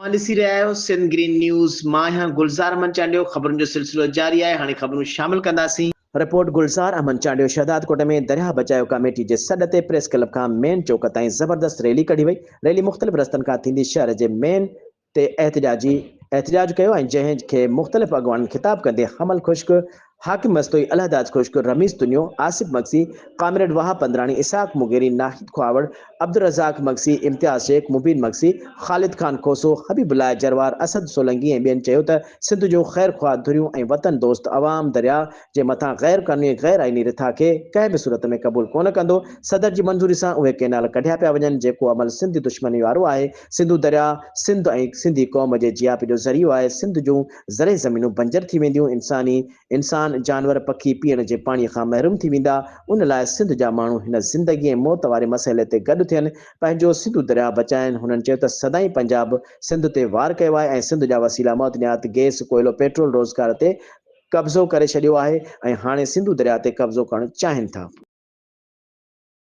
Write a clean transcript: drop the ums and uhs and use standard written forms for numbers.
اوهان ڏسي رهيا آهيو سنڌ گرين نيوز، مان آهيان گلزار احمد چانڊيو، خبرن جو سلسلو جاري آهي، هاڻي خبرون شامل ڪنداسين. رپورٽ، گلزار احمد چانڊيو، شهدادڪوٽ ۾ درياهه بچايو ڪاميٽي جي سڏ تي پريس ڪلب کان مين چوڪ تائين زبردست ريلي ڪڍي وئي، ريلي مختلف رستن کان ٿيندي شهر جي مين تي احتجاجي احتجاج ڪيو ۽ جنهن کي مختلف اڳواڻن خطاب ڪندي حمل خشڪ، حاڪم مستوئي، الهداد خشڪ، رميز تنيو، آصف مگسي، ڪامريڊ وهاب پندراڻي، اسحاق مغيري، ناهيد کهاوڙ، عبدالرزاق مگسي، امتياز شيخ، مبين مگسي، خالد خان کوسو، حبيب الله جروار، اسد سولنگي ۽ ٻين چيو ته سنڌ جون خير خواهه ڌريون ۽ وطن دوست عوام درياء جي مٿان غير قانوني ۽ غير آئيني رٿا کي ڪنهن به صورت ۾ قبول ڪونه ڪندو، صدر جي منظوري سان اهي ڪئنال ڪڍيا پيا وڃن جيڪو عمل سنڌ دشمني وارو آهي، سنڌو درياء سنڌ ۽ سنڌي قوم جي جياپي جو ذريعو آهي، سنڌ جون زرعي زمينون بنجر ٿي وينديون، انساني، انسان، جانور، پکي پيئڻ جي پاڻي کان محروم ٿي ويندا، ان لاء سنڌ جا ماڻهو هن زندگي ۽ موت واري مسئلي تي گڏ ٿين، پنهنجو سنڌو درياء بچائين، هنن چيو ته سدائين پنجاب سنڌ تي وار ڪيو آهي ۽ سنڌ جا وسيلا معدنيات، گئس، ڪوئلو، پيٽرول، روزگار تي قبضو ڪري ڇڏيو آهي ۽ هاڻي سنڌو درياء تي قبضو ڪرڻ چاهين ٿا.